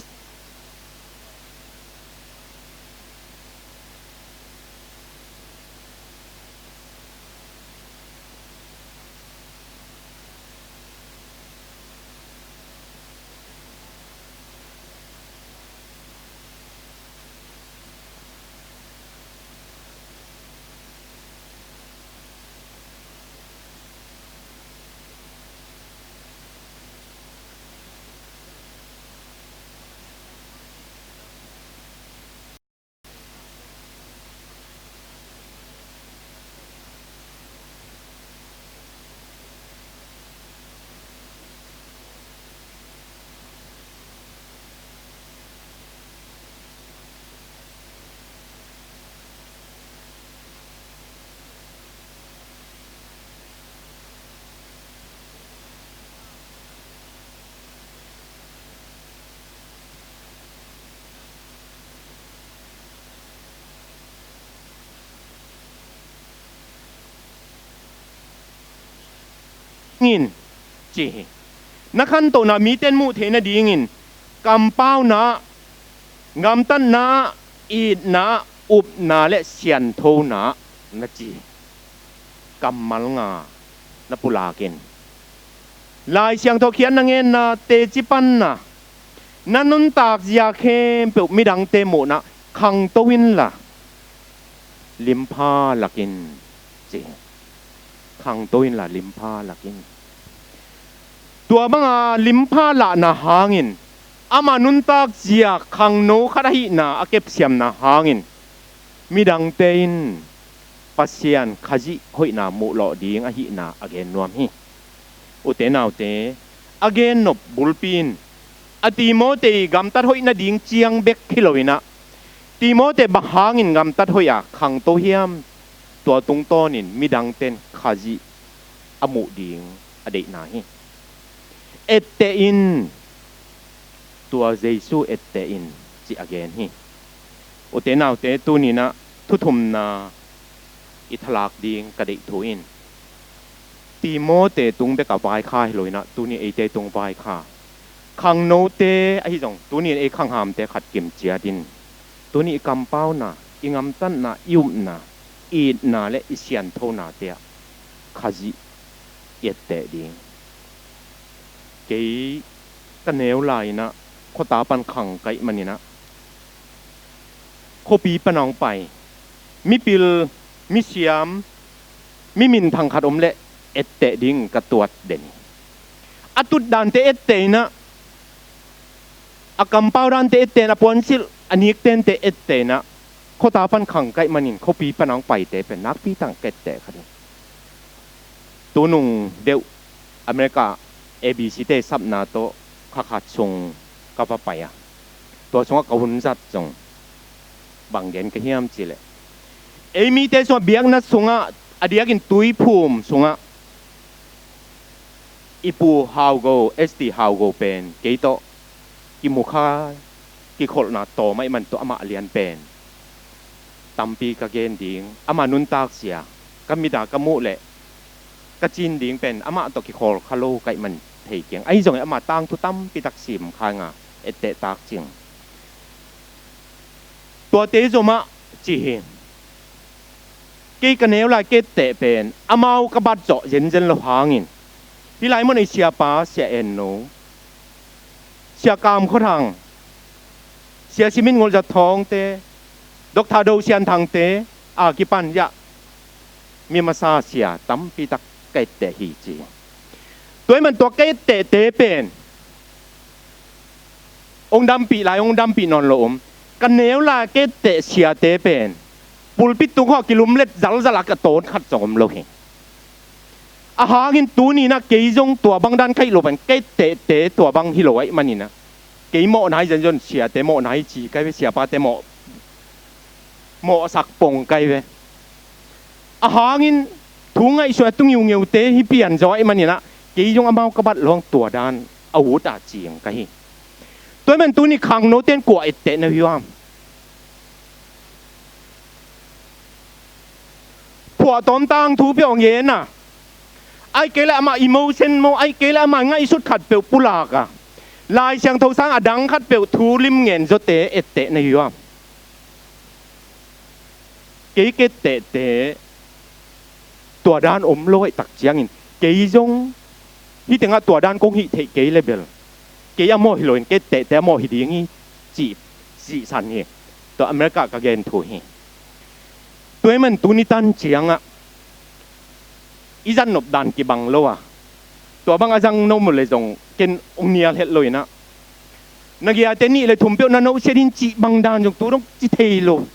in ci hi. Na khantohna mite in muh theih nadingin kampauna, gamtatna, itna, upna le sianthona na ci kammal nga na pulak in, Lai Siangtho khiatna, ngenna, teci panna, na nuntak zia khempeuh midangte muhna khangto inla limpha lak in ci hi. Khangto inla limpha lak in. Tua banga limpha lahna hangin, ama nuntak zia khangno khat ahihna a kepsiamna hangin midangte in Pasian Khazih hoihna muhlawh ding ahihna a gen nuam hi. Ute naute, a gennop bulpi in a Timothy gamtat hoih nading ciang bek hi loin ah, Timothy bang hangin gamtat hoih a khangto hiam, tua tungtawnin midangte in Khazih a muh ding a deihna hi. Etteh in, tua Jesu etteh in ci a gen hi. Ute naute, tuni-in ah thu thumna i thalak ding ka deih thu in, Timothy tung bek a vaikha hi loin ah, tuni eite tung vaikha, khangnote ahi zong tuni-in ei khanghamte khat kimciat in, tuni i kampauna, i gamtatna, i upna, i itna le i sianthonate ah Khazih i etteh ding. Kei ka neu lai-in ah khuata pan khang ka hih manin ah, khuapi pan a hong pai mipil, misiam, mi minthang khat om leh etteh ding ka tuat den hi. A tutdante etteh in ah, a kampau dante etteh in ah, a puansilh a niktente etteh in ah, khuata pan khang ka hih manin khuapi pan a hong paite pen nakpi tak ka etteh kha ding. Tunung deuh America A B C-te sapna tawh kha khat sung ka va pai a, tua sungah ka hun zat zong bang gen ka hiam cih leh, ei mite sungah biakna sungah, a diakin Tuiphum sungah i Pu Hau Go, S T Hau Go pen kei tawh kimu kha, kikholhna tawm ahih man tawh amah a lian pen tampi ka gen ding, ama nuntak zia ka mit a ka muh leh ka cin ding pen amah tawh kikhawl kha lo ka hih man thei keng. Ahi zongin ama tangthu tampi tak sim kha ing a, etteh tak cing. Tuate zomah ci hi. Kei ka neu lai ka etteh pen amau ka bat zawh zenzen lo hangin, hih lai mun ei siapa, Sia En No, Sia Kam Khua Thang, Sia Simit Ngulh Za Thawngte, Doctor Do Sian Thangte a kipan zia mi masa sia tampi tak ka etteh hi ci. Tua ahih man tua ka ettehte pen hong dampih lai, hong dampih nawn lo om. Ka neu lai ka etteh siate pen pulpit tung khawng kilumlet zalzal a ka tawn khat zong om lo hi. A hangin tuni-in ah kei zong tua bang dan ka hih loh pen ka ettehte tua bang hi lo ahih manin ah kei mawhna hi zenzen, siate mawhna hi ci kai ve, siapate mawh, mawhsak pong kai ve. A hangin thu ngaihsut a tu ngiungiute hi pian zaw ahih manin ah kei zong amau ka bat lo hang tua dan a ut a cing ka hi. Tua ahih man tuni khangnote in kua etteh na hi uh hiam? Phuahtawm tangthu peuh hong gen a, ahih kei leh amah emotion maw, ahih kei leh amah ngaihsut khatpeuh pulak a, Lai Siangtho sang a dang khatpeuh thu lim ngen zawte etteh na hi uh hiam? Kei ka ettehte tua dan om lo ahih tak ciangin kei zong hih tengah tua dan kong hih theih kei leh bel kei a mawh hi loin ka ettehte a mawh hi ding hi cih sihsan hi. Tua America ka gen thu hi. Tua ahih man tuni tan ciangah i zat nop dan kibang lo a, tua bang a zang nop leh zong ken hong nial het lo in ah, na giate nih leh thum peuh na nohsiat in cih bang dan zong tu dong ci thei lo.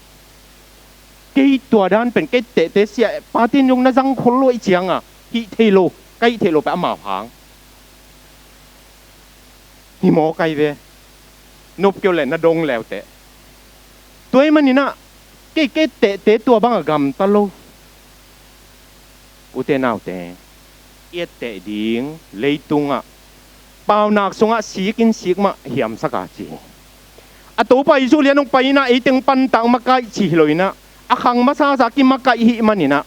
Kei tua dan pen ka ettehte, siapate in zong na zang khol lo ahih ciangah hih thei lo, ka hih theih loh pen amau hang hi maw kai ve. Nop kei uh leh na dong leuteh. Tua ahih manin ah kei ka ettehte tua bang a gamta lo. Ute naute, i etteh ding leitungah paunak sungah sik in sik mah hiamsak a ci hi. A Topa Jesu lian hong pai in ah ei teng pantak makaih cih hi lo in ah, a khang masasa kimakaih ahih manin ah,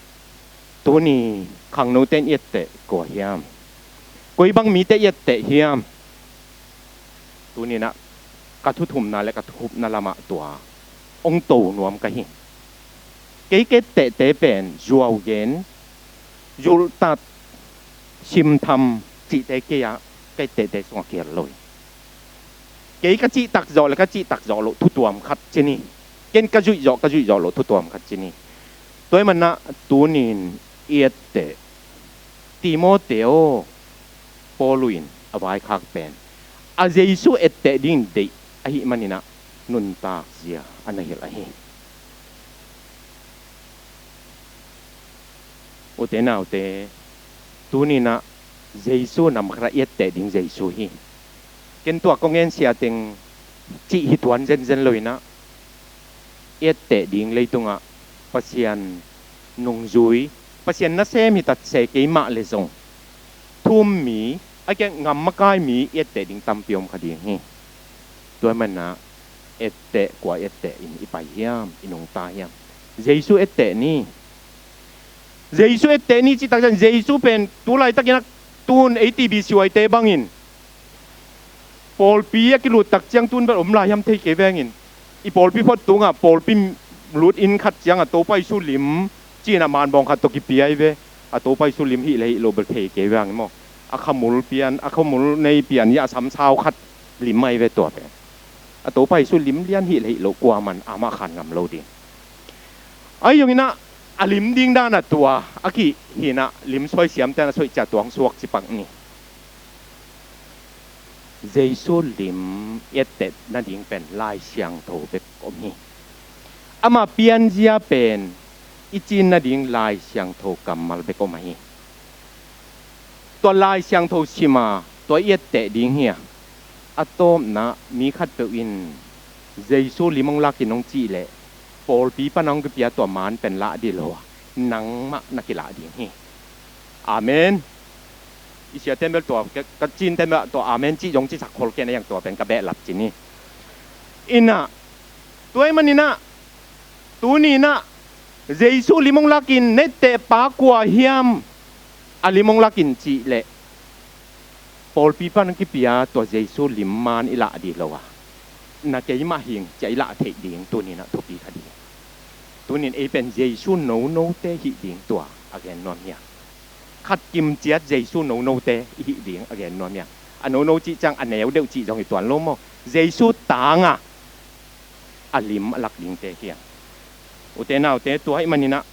tuni khangnote in i etteh kua hiam? Koi bang mite i etteh hiam? Tuni-in ah ka thu thumna leh ka thu khupna lamah tua hong to nuam ka hi. Kei ka ettehte pen zuau gen, zulhtat, simtham cihte kei-ah ka ettehte sungah kihel lo hi. Kei ka cihtak zawh leh ka cihtak zawh loh thu tuam khat ci ni. Ken ka zuih zawh, ka zuih zawh loh thu tuam khat ci ni. Tua ahih manin ah tuni-in i etteh Timothy aw, Paul in a vaikhak pen a Jesu etteh ding deih ahih manin ah nuntak zia a na hilh ahi. Ute naute, tuni-in ah Jesu nam khat ah i etteh ding Jesu hi. Ken tua kong gensia teng cih hi tuan zenzen lo-in ah, i etteh ding leitungah Pasian nungzui, Pasian nasem hi ta se kei mah leh zong, thu-um mi, a kiang ngam makai mi i etteh ding tampi om kha ding hi. Tua ahih manin ah etteh, kua etteh in i pai hiam, i nungta hiam? Jesu etteh ni. Jesu etteh ni cih tak ciang, Jesu pen tu laitakin ah, tu-in ei T B C Y te bangin pawlpi a kilut tak ciang tu-in bel om lai hiam thei kei veng in. I pawlpi phot tungah pawlpi lut inn khat ciangah Topa Jesu lim ci-in ah manbawng khat tawh kipia hi ve. A Topa Jesu lim hih leh hih loh bel thei kei veng in maw, a khamul pian, a khamul nei pian hi a, a samsau khat lim ahi ve tua pen. A Topa Jesu lim lian hih leh hih loh kuaman amah khan ngam lo ding. Ahi zongin ah a lim ding dan ah tua a kihih in ah, lim suai siamte in a suai ciah tuang suak ci pak ni. Jesu lim i etteh nading pen Lai Siangtho bek om hi. Ama pianzia pen i cih nading Lai Siangtho kammal bek om ahi. Tua Lai Siangtho sim a, tua i etteh ding hi a, a tawpna mi khatpeuh in Jesu lim hong lak in hong cih leh pawlpi pan hong kipia tua man pen lah dih lo a, nangmah na kilah ding hi. Amen. I siate in bel tua, ka, ka cin te in bel tua amen cih zong cisak khol kei na hiang, tua pen ka behlap ci ni. In ah, tua ahih manin ah, tuni-in ah Jesu lim hong lak in na etteh pa kua hiam, a lim hong lak in cih leh pawlpi pan kipia tua Jesu lim man i lah dih lo a, na keimah hing ci-a i lah theih ding tuni-in ah thupi kha ding. Tuni-in ei pen Jesu nonote hih ding tua a gen nuam hi a, khat kimciat Jesu nonote i hih ding a gen nuam hi a. A nono cih ciang a neu deuh cih zong hi tuan lo maw? Jesu tang a, a lim a lak dingte hi a. Ute naute, tua ahih manin ah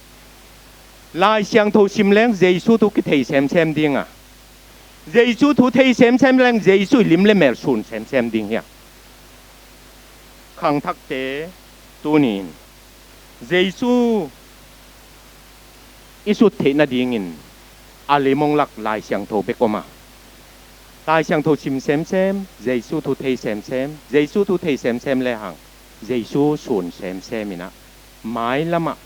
Lai Siangtho sim leng Jesu thu kithei semsem ding a, Jesu thu thei semsem leng Jesu i lim le mel sun semsem ding hi a. Khangthakte, tuni-in Jesu i sut theih nadingin a lim hong lak Lai Siangtho bek om a, Lai Siangtho sim semsem, Jesu thu thei semsem, Jesu thu thei semsem lehang Jesu sun semsem in ah, mailam ah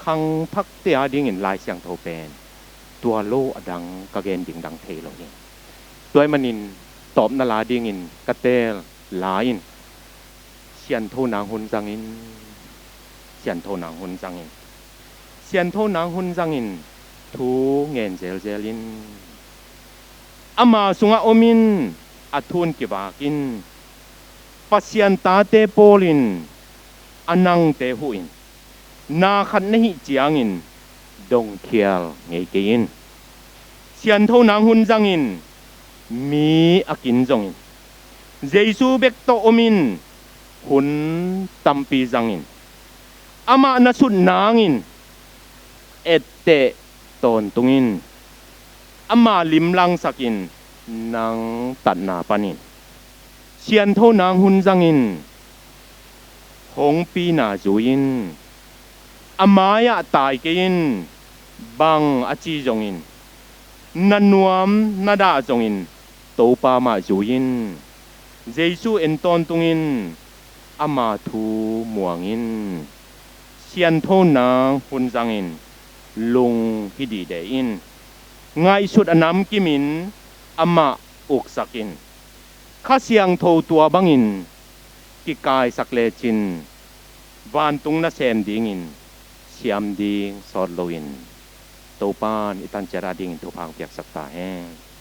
khangthakte adingin Lai Siangtho pen tua lo a dang ka gen ding dang thei lo hi. Tua ahih manin tawpna la dingin ka teel la in, Siantho Nang hun zang in, Siantho Nang hun zang in, Siantho Nang hun zang in, thu ngen zelzel in. Ama sungah om in, a thu-in kivak in. Pasian tate pawl in, a nangte huh in. Na khat na hih ciangin dongkhial ngei kei in. Siantho Nang hun zang in, mi a kin zong in. Jesu bek tawh om in, hun tampi zang in. Amah na sut nangin etteh tawntung in. Ama lim langsak in, nang tatna panin. Siantho Nang hun zang in, hong pina zui in. A mai-ah tai kei in, bang a ci zongin, na nuam na dah zongin Topa mah zui in. Jesu en tawntung in, ama thu muang in. Siantho Nang hun zang in, lung hi dihdeh in. Ngaihsut a namkim in, amah uksak in. Kha Siangtho tua bangin kikaisak lecin vantung nasem dingin siam ding sawt loin Topa in i tan ciat adingin thupha hong piaksak ta hen.